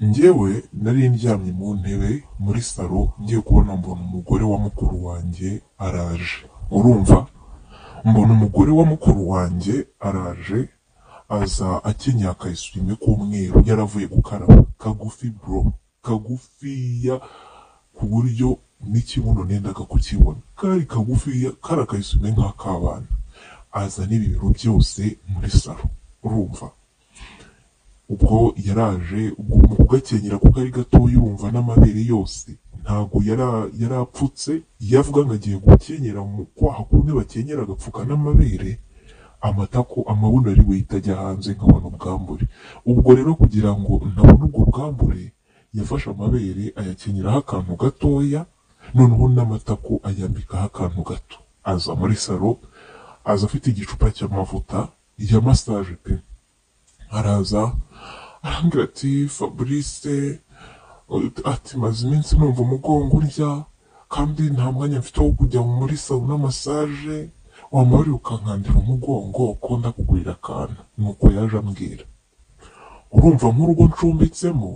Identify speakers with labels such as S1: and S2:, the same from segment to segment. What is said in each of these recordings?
S1: Njyewe nari ndyamye mu ntebe muri salo, ngiye kubona mbona umugore wa mukuru wanjye araje. Urumva, mbona umugore wa mukuru wanjye araje, aza akenyeye akayiswime k'umweru, yaravuye gukaraba, kagufi bro, kagufiya ku buryo n'ikibuno nendaga kukibona, kari kagufiya, kari akayiswime nk'ak'abana. Aza n'ibibero byose muri salo. Urumva, ubwo yaraje, ubwo mu kugakenyera kuko ari gatoya, urumva n'amabere yose ntago yarapfutse. Iyo avuga ngo agiye gukenyera mu kwaha kumwe bakenyera agapfuka n'amabere, amatako amabuno ari buhite ajya hanze nkabona ubwambure. Ubwo rero kugira ngo ntabone ubwo bwambure, yafashe amabere ayakenyeraho akantu gatoya, noneho n'amatako ayambikaho akantu gato. Aza muri salo, aza afite igicupa cy'amavuta ya massage pe. Araza arambwira ati Fabrice, ati maze iminsi numva umugongo urya kandi nta mwanya mfite wo kujya muri sauna massage, wamara ukankandira umugongo ko ndakugurira akantu. Nuko yaje ambwira. Urumva, nk'urugo ncumbitsemo,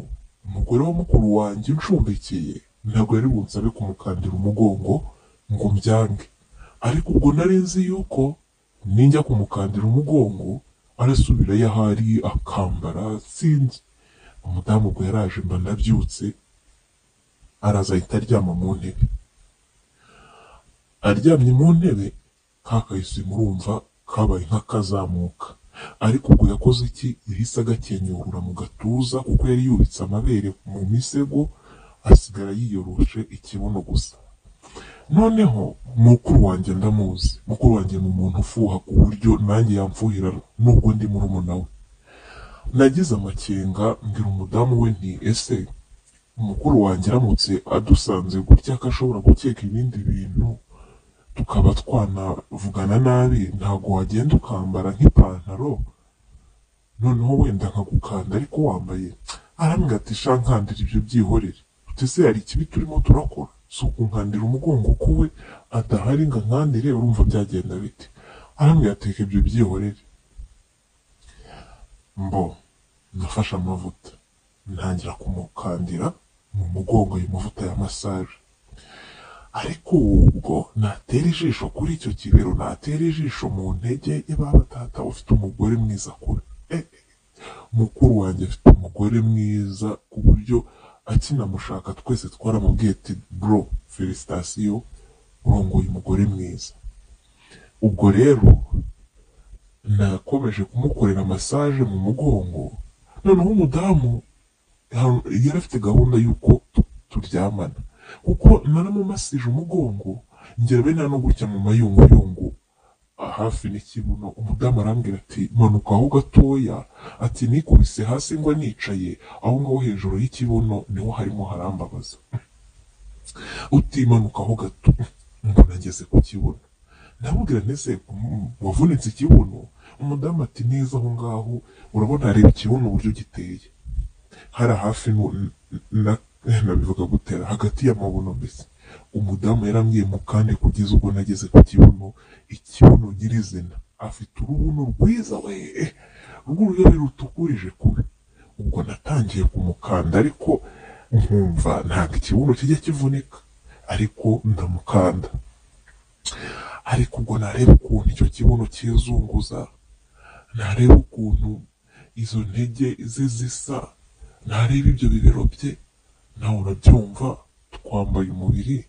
S1: umugore wa mukuru wanjye uncumbikiye ntabwo yari bunsabe kumukandira umugongo ngo mbyange, ariko ubwo nari nzi yuko ninjya kumukandira umugongo arasubirayo ahari akambara, sinzi. Umudamu ubwo yaraje mba ndabyutse, araza ahita aryama mu ntebe. Aryamye mu ntebe, ka kayisima urumva kabaye nk'akazamuka, ariko ubwo yakoze iki? Yahise agakenyurura mu gatuza, kuko yari yubitse amabere mu misego, asigara yiyoroshe ikibuno gusa. Noneho mukuru wanjye ndamuzi, mukuru wanjye ni umuntu ufuha ku buryo nanjye yamfuhira nubwo ndi murumuna we. Nagize amakenga mbwira umudamu we nti ese umukuru wanjye aramutse adusanze gutya ko ashobora gukeka ibindi bintu tukaba twanavugana nabi, ntabwo wagenda ukambara nk'ipantaro noneho wenda nkagukanda ariko wambaye? Arambwira ati sha nkandira ibyo byihorere. Ese hari ikibi turimo turakora? Si ukunkandira umugongo ko we adahari ngo ankandire, urumva byagenda bite? Arambwira ati reka ibyo byihorere. Mbo nafashe amavuta ntangira kumukandira mu mugongo, ayo mavuta ya massage. Ariko ubwo natera ijisho kuri icyo kibero, natera ijisho mu ntege, yababa tata ufite umugore mwiza kure. Mukuru wanjye afite umugore mwiza ku buryo akinamushaka twese twaramubwiye ati bro félicitations, urongoye umugore mwiza. Ubwo rero nakomeje kumukorera massage mu mugongo, noneho umudamu yari afite gahunda y'uko turyamana, kuko naramumasije umugongo ngera bene no gutya mu mayunguyungu hafi n'ikibuno. Umudamu arambwira ati manuka aho gatoya, ati nikubise hasi ngo nicaye aho ngaho hejuru y'ikibuno niho harimo harambabaza, utimanuka aho gato. Mbona ngeze ku kibuno, ndamubwira nti wavunitse ikibuno? Umudamu ati neza aho ngaho urabona, reba ikibuno uburyo giteye, hari hafi nabivuga gutera hagati y'amabuno mbese. Umudamu yarambwiye mukande kugeza ubwo nageze ku kibuno, ikibuno nyirizina. Afite urubuno rwiza we, rw'uruyobe rutukurije kubi. Ubwo natangiye kumukanda, ariko nkumva ntabwo ikibuno kijya kivunika, ariko ndamukanda. Ariko ubwo nareba ukuntu icyo kibuno cyizunguza, nareba ukuntu izo ntege ze zisa, nareba ibyo bibero bye, nawe urabyumva, twambaye umubiri,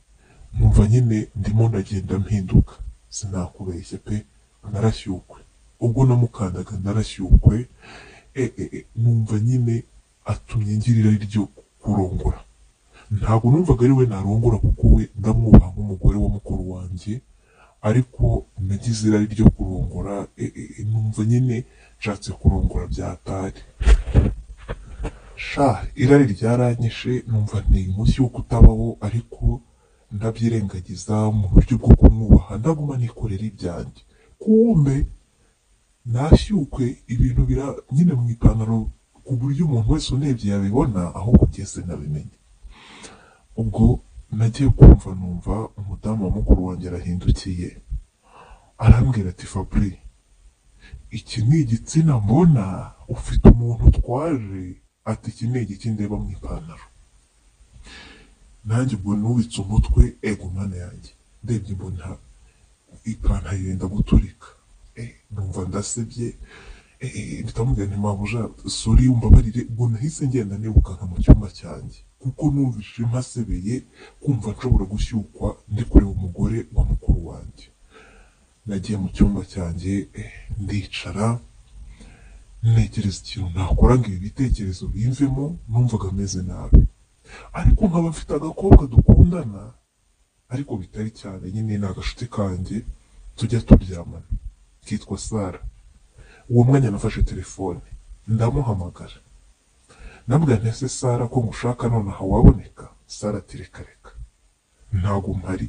S1: numva nyine ndimo ndagenda mpinduka. Sinakubeshya pe, narashyukwe. Ubwo namukandaga narashyukwe, numva nyine atumye ngira irari ryo kurongora. Ntabwo numvaga ari we narongora kuko we ndamwubaha nk'umugore wa mukuru wanjye, ariko nagize irari ryo kurongora, numva nyine nshatse kurongora byatari. Sha irari ryaranyishe, numva nteye umunsi wo kutabaho, ariko ndabyirengagiza mu buryo bwo kumwubaha, ndaguma nikorera ibyanjye. Kumbe nashyukwe ibintu bira nyine mu ipantaro ku buryo umuntu wese unebye yabibona, ahubwo byese nabimenye. Ubwo nagiye kumva numva umudamu wa mukuru wanjye arahindukiye, arambwira ati Fabri, iki ni igitsina mbona ufite umuntu utwaje? Ati iki ni igiki ndeba mu ipantaro? Nanjye ubwo nubitse umutwe, ego mana yanjye, ndebye mbona ipantaro yenda guturika. Numva ndasebye, mpita mubwira nti mabuja sorry, umbabarire. Ubwo nahise ngenda nirukanka mu cyumba cyanjye, kuko numvise mpasebeye kumva nshobora gushyukwa ndi kureba umugore wa mukuru wanjye. Nagiye mu cyumba cyanjye, ndicara ntekereza ikintu nakora ngo ibi bitekerezo bimvemo. Numvaga ameze nabi, ariko nkaba mfite agakobwa dukundana, ariko bitari cyane nyine, ni agashuti kanjye tujya turyamana kitwa Sara. Uwo mwanya nafashe telefone ndamuhamagara, ndamubwira nti ese Sara, ko ngushaka nonaha waboneka? Sara ati reka reka, ntabwo mpari,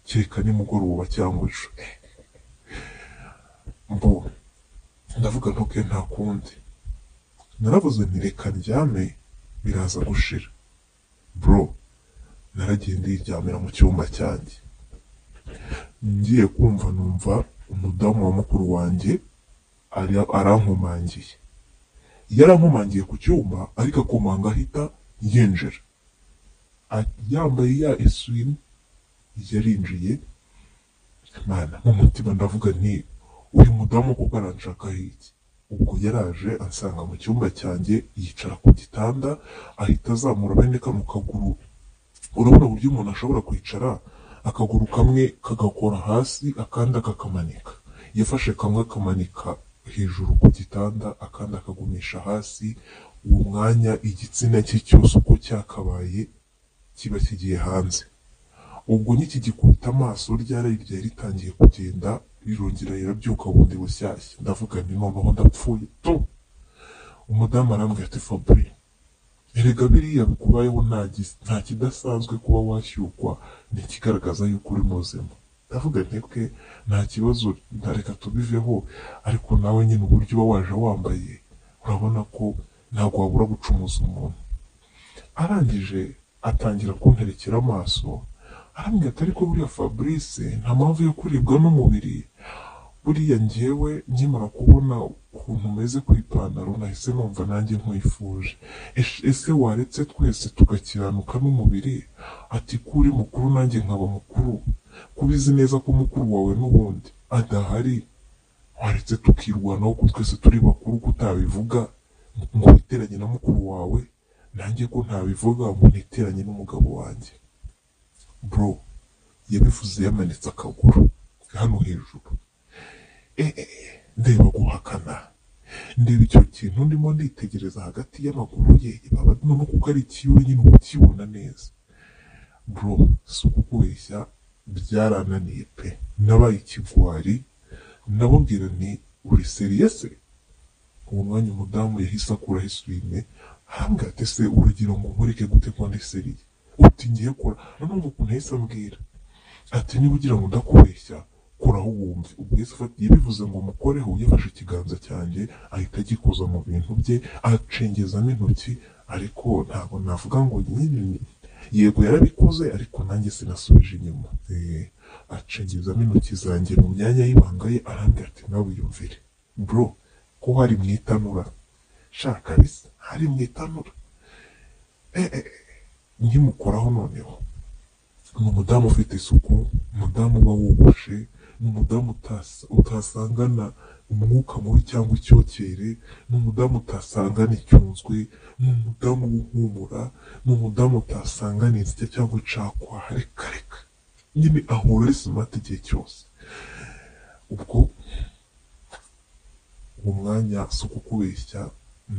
S1: kereka nimugoroba cyangwa ejo. Mbo ndavuga ntuke, nta kundi. Naravuze nti reka ndyame, biraza gushira. Bro, naragiye ndiryamira mu cyumba cyanjye. Ngiye kumva numva umudamu wa mukuru wanjye arankomangiye. Yarankomangiye ku cyumba, ariko akomanga ahita yinjira yambaye ya eswime. Yarinjiye, mana, mu mutima ndavuga nti uyu mudamu koko aranshakaho iki? Ubwo yaraje ansanga mu cyumba cyanjye, yicara ku gitanda, ahita azamura bene kano kaguru. Urabona uburyo umuntu ashobora kwicara akaguru kamwe kagakora hasi, akandi akakamanika? Yafashe kamwe akamanika hejuru ku gitanda, akandi akagumisha hasi. Uwo mwanya igitsina cye cyose uko cyakabaye kiba kigiye hanze. Ubwo nkikigikubita amaso, ryari ryari ritangiye kugenda rirongera rirabyuka bundi bushyashya. Ndavuga nti noneho ndapfuye tu. Umudamu arambwira ati Fabri, erega biriya bikubayeho nta kidasanzwe, kuba washyukwa ni ikigaragaza yuko uri muzima. Ndavuga nti okay, nta kibazo, reka tubiveho, ariko nawe nyine uburyo uba waje wambaye urabona ko ntabwo wabura gucumuza umuntu. Arangije atangira kunterekera amaso, arambwira ati ariko buriya Fabrice, nta mpamvu yo kuribwa n'umubiri. Buriya njyewe nkimara kubona ukuntu umeze ku ipantaro nahise numva nanjye nkwifuje. Ese waretse twese tugakiranuka n'umubiri? Ati ko uri mukuru nanjye nkaba mukuru, kubizi neza ko mukuru wawe n'ubundi adahari, waretse tukirwanaho ko twese turi bakuru, ko utabivuga ngo witeranye na mukuru wawe, nanjye ko ntabivuga ngo niteranye n'umugabo wanjye? Bro, yabivuze yamanitse akaguru hano hejuru. Ndeba guhakana, ndeba icyo kintu ndimo nditegereza hagati y'amaguru ye, baba noneho kuko ari ikiwe nyine uba ukibona neza. Bro, si ukukubeshya, byarananiye pe, nabaye ikigwari. Ndamubwira nti uri sérieux se? Uwo mwanya umudamu yahise akuraho isume, arambwira ati ese uragira ngo nkureke gute ko ndi sérieux? Uti ngiye kora. Noneho ukuntu yahise ambwira ati niba ugira ngo ndakubeshya, koraho wumve. Ubwo yahise afata, yabivuze ngo mukoreho, yafashe ikiganza cyanjye ahita agikoza mu bintu bye, acengezamo intoki. Ariko ntabwo navuga ngo nyine yego yarabikoze, ariko nanjye sinasubije inyuma. Acengezamo intoki zanjye mu myanya y'ibanga ye, arambwira ati nawe wiyumvire. Bro, ko hari mu itanura, shaka kabisa hari mu itanura. Nkimukoraho noneho, ni umudamu ufite isuku, umudamu uba wogoshe, ni umudamu utasangana umwuka mubi cyangwa icyokere, ni umudamu utasangana icyunzwe, ni umudamu uhumura, ni umudamu utasangana insya cyangwa icakwaha. Reka reka, nyine ahora ari smart igihe cyose. Ubwo uwo mwanya, si ukukubeshya,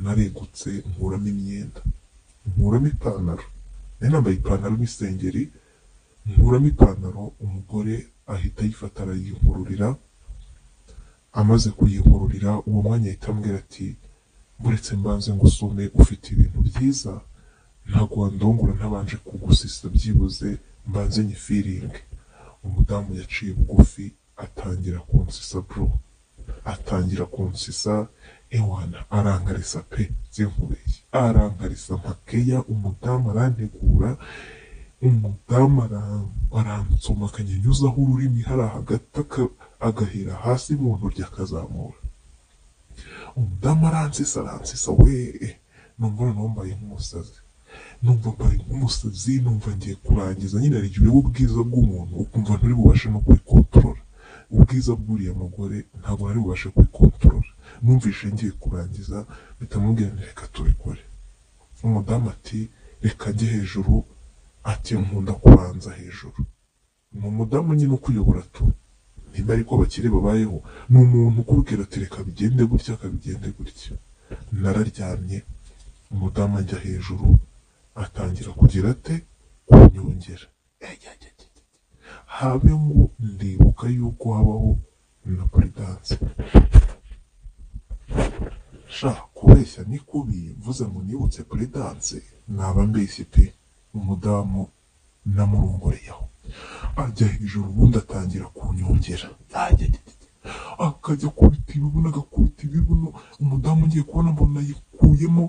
S1: naregutse nkuramo imyenda, nkuramo ipantaro. Nari nambaye ipantaro n'isengeri, nkuramo ipantaro, umugore ahita ayifata arayinkururira. Amaze kuyinkururira, uwo mwanya ahita ambwira ati buretse mbanze ngusome, ufite ibintu byiza, ntabwo wandongora ntabanje kugusisa, byibuze mbanze nyifeelinge. Umudamu yaciye bugufi atangira kunsisa. Bro, atangira kunsisa, ewana arankarisa pe, sinkubeshye, arankarisa mpakeya. Umudamu arantegura, umudamu aransoma, akanyanyuzaho ururimi hariya hagati, agahera hasi mu ntoryi akazamura. Umudamu aransisa, aransisa we. Numva noneho mbaye nk'umusazi, numva mbaye nk'umusazi, numva ngiye kurangiza nyine. Hari igihe ureba ubwiza bw'umuntu ukumva nturi bubashe no kwikontorora. Ubwiza bw'uriya mugore ntabwo nari bubashe kwikontorora. Numvise ngiye kurangiza, mpita mubwira nti reka tubikore. Umudamu ati reka njye hejuru, ati nkunda kubanza hejuru. Ni umudamu nyine ukuyobora tu, nimba ariko abakire babayeho, ni umuntu ukubwira ati reka bigende gutya, akabigende gutya. Nararyamye, umudamu ajya hejuru, atangira kugira ate, kunyongera. Habe ngo ndibuka yuko habaho na puridanse. Sha kubeshya ni kubi, mvuze ngo nibutse puridanse naba mbeshye pe. Umudamu namurongoreyeho, ajya hejuru, ubundi atangira kunyongera, akajya akubita ibibuno, agakubita ibibuno. Umudamu ngiye kubona mbona yikuyemo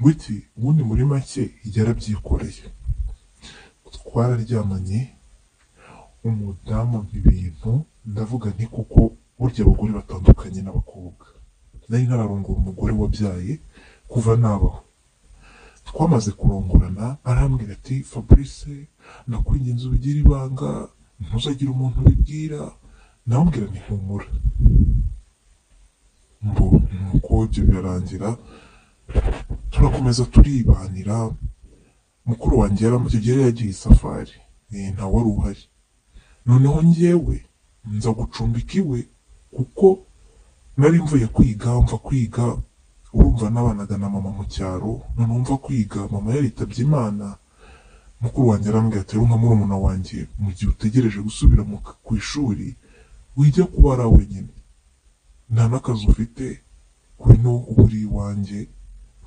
S1: ngwiki. Ubundi muri make yarabyikoreye. Twararyamanye, umudamu ibintu ndavuga nti kuko burya abagore batandukanye n'abakobwa. Nari ntararongora umugore wabyaye kuva nabaho. Twamaze kurongorana, arambwira ati Fabrice, ndakwinginze ubigire ibanga, ntuzagire umuntu ubibwira. Namubwira nti humura. Mbo nuko ibyo birarangira, turakomeza turibanira. Mukuru wanjye icyo gihe yari yagiye isafari, nta wari uhari. Noneho njyewe nza gucumbika iwe kuko nari mvuye kwiga, mva kwiga, urumva nabanaga na mama mu cyaro. Noneho mva kwiga, mama yaritabye Imana. Mukuru wanjye arambwira ati rero nka murumuna wanjye, mu gihe utegereje gusubira ku ishuri, wijya kubara wenyine, nta n'akazi ufite, ngwino uba uri iwanjye,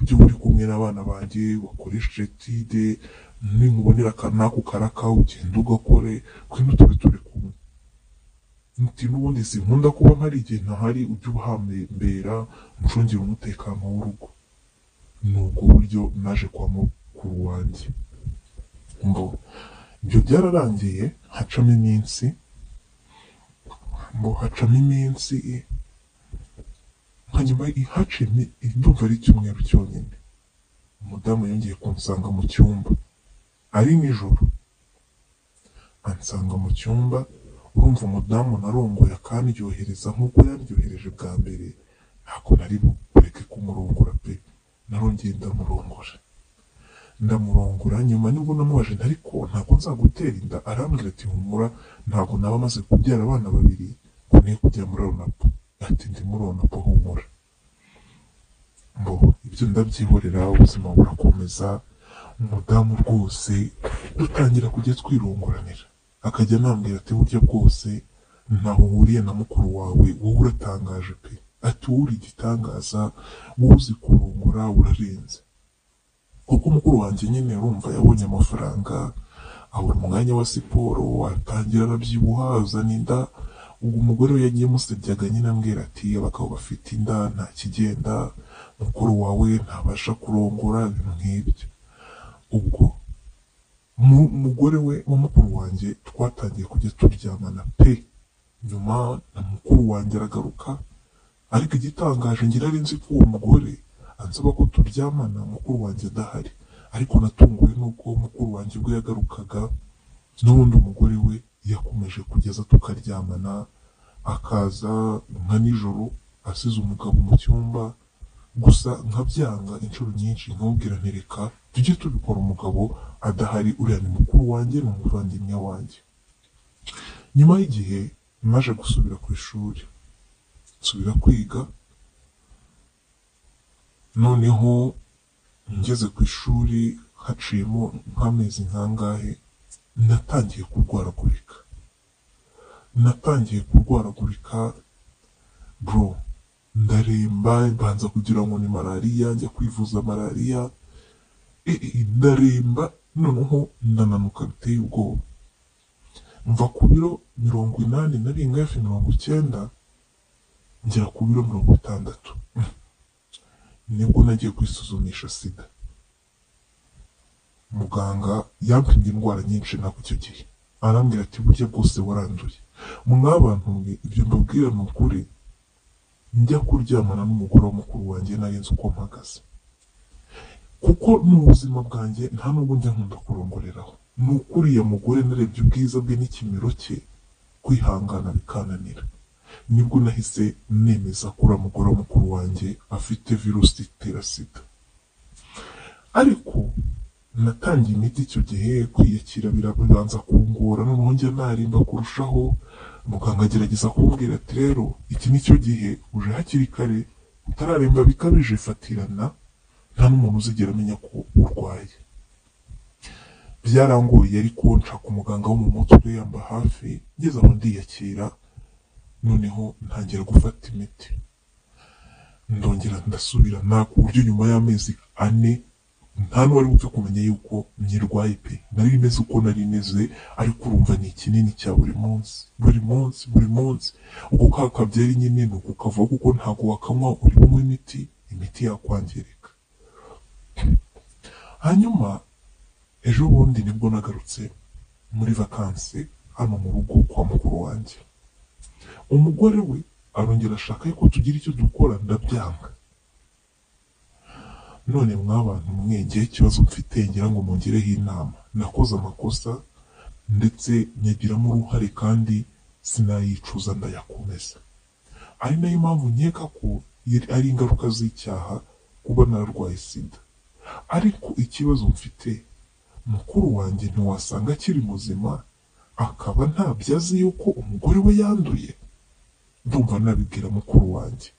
S1: ujye uba uri kumwe n'abana banjye, bakoreshe etide, ninkubonera n'ako karaka ugende ugakore, ngwino tube turi kumwe. Nti n'ubundi sinkunda kuba mpari igihe ntahari, ujye uhambera umucungire umutekano w'urugo. Ni ubwo buryo naje kwa mukuru wanjye. Ngo ibyo byararangiye, hacamo iminsi, ngo hacamo iminsi hanyuma haciye, ndumva ari icyumweru cyonyine, umudamu yongeye kunsanga mu cyumba ari nijoro, ansanga mu cyumba. Urumva umudamu narongoye akandyohereza nk'uko yaryohereje bwa mbere, ntabwo nari bureke kumurongora pe. Narongeye ndamurongora, ndamurongora. Nyuma nibwo namubaje nti ariko ntabwo nzagutera inda? Arambwira ati humura, ntabwo naba maze kubyara abana babiri ngo ne kujya muri onapo. Ati ndi muri onapo, humura. Mbo ibyo ndabyihorera, ubuzima burakomeza. Umudamu rwose dutangira kujya twirongoranira, akajya anambwira ati burya bwose ntaho uhuriye na mukuru wawe, wowe uratangaje pe. Ati wowe uri igitangaza, wowe uzi kurongora, urarenze. Kuko mukuru wanjye nyine urumva yabonye amafaranga, abura umwanya wa siporo, atangira arabyibuha, azana inda. Ubwo umugore we yagiye amusebyaga nyine, ambwira ati abagabo bafite inda nta kigenda, mukuru wawe ntabasha kurongora, ibintu nk'ibyo. Ubwo umugore we wa mukuru wanjye twatangiye kujya turyamana pe. Nyuma na mukuru wanjye aragaruka, ariko igitangaje ngira ari nzi ko uwo mugore ansaba ko turyamana mukuru wanjye adahari, ariko natunguwe n'uko mukuru wanjye ubwo yagarukaga n'ubundi umugore we yakomeje kugeza tukaryamana, akaza nka nijoro asize umugabo mu cyumba. Gusa nkabyanga inshuro nyinshi, nkamubwira nti reka tujye tubikora umugabo adahari, uriya ni mukuru wanjye, ni umuvandimwe wanjye. Nyuma y'igihe naje gusubira ku ishuri, nsubira kwiga. Noneho ngeze ku ishuri haciyemo nk'amezi nk'angahe, natangiye kurwaragurika, natangiye kurwaragurika bro, ndaremba, mbanza kugira ngo ni malariya, njya kwivuza malariya, ndaremba, noneho ndananuka biteye ubwoba. Mva ku biro 80 nari hafi 90, ngera ku biro 60. Nibwo nagiye kwisuzumisha sida. Muganga yampimye indwara nyinshi nako icyo gihe, arambwira ati burya bwose waranduye. Mwabantu mwe, ibyo mbabwira ni ukuri, njya kuryamana n'umugore wa mukuru wanjye nari nzi uko mpagaze. Kuko mu buzima bwanjye nta nubwo njya nkunda kurongoreraho. Ni uko uriya mugore narebye ubwiza bwe n'ikimero cye, kwihangana bikananira. Nibwo nahise nemeza ko uriya mugore wa mukuru wanjye afite virusi itera sida. Ariko natangiye imiti icyo gihe, kwiyakira birabanza kungora, noneho njya narimba kurushaho. Muganga agerageza kumbwira ati rero iki ni cyo gihe, uje hakiri kare utararemba bikabije, fatirana, nta n'umuntu uzigera amenya ko urwaye. Byarangoye ariko nshaka umuganga wo mu mutwe yamba hafi, ngeze aho ndiyakira, noneho ntangira gufata imiti. Ndongera ndasubira ku buryo nyuma y'amezi 4 nta n'uwari bupfe kumenya yuko nyirwaye pe. Nari meze uko nari meze, ariko urumva ni ikinini cya buri munsi, buri munsi, buri munsi. Uko ka kabyeri nyine ni uko kavaho, kuko ntabwo wakanywa uri bunywe imiti, imiti yakwangirika. Hanyuma ejo bundi nibwo nagarutse muri vakansi hano mu rugo kwa mukuru wanjye. Umugore we arongera ashaka yuko tugira icyo dukora, ndabyanga. None mwabantu mwengeye ikibazo mfite, ngira ngo mungireho inama. Nakoze amakosa ndetse nyagiramo uruhare kandi sinayicuza, ndayakomeza. Ari nayo mpamvu nkeka ko ari ingaruka z'icyaha kuba nararwaye sida. Ariko ikibazo mfite, mukuru wanjye ntiwasanga akiri muzima akaba ntabyo azi yuko umugore we yanduye. Ndumva nabibwira mukuru wanjye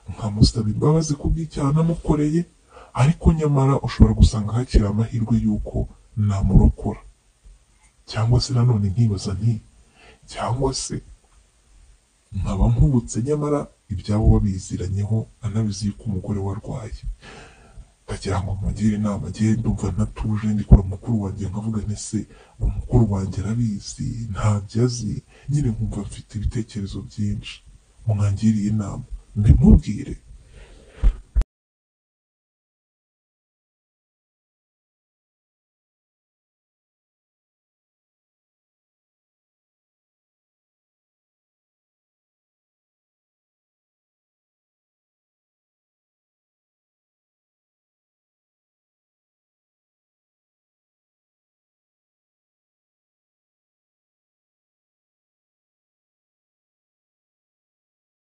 S1: nkamusaba imbabazi kubw'icyaha namukoreye, ariko nyamara ushobora gusanga hakiri amahirwe y'uko namurokora. Cyangwa se nanone nkibaza nti cyangwa se nkaba nkubutse nyamara ibyabo babiziranyeho, anabizi yuko umugore we arwaye. Ndagira ngo mungire inama, njye ndumva ntatuje, ndikora mukuru wanjye nkavuga nti se umukuru wanjye arabizi, ntabyo azi, nyine nkumva mfite ibitekerezo byinshi. Mwangiriye inama mbimubwire?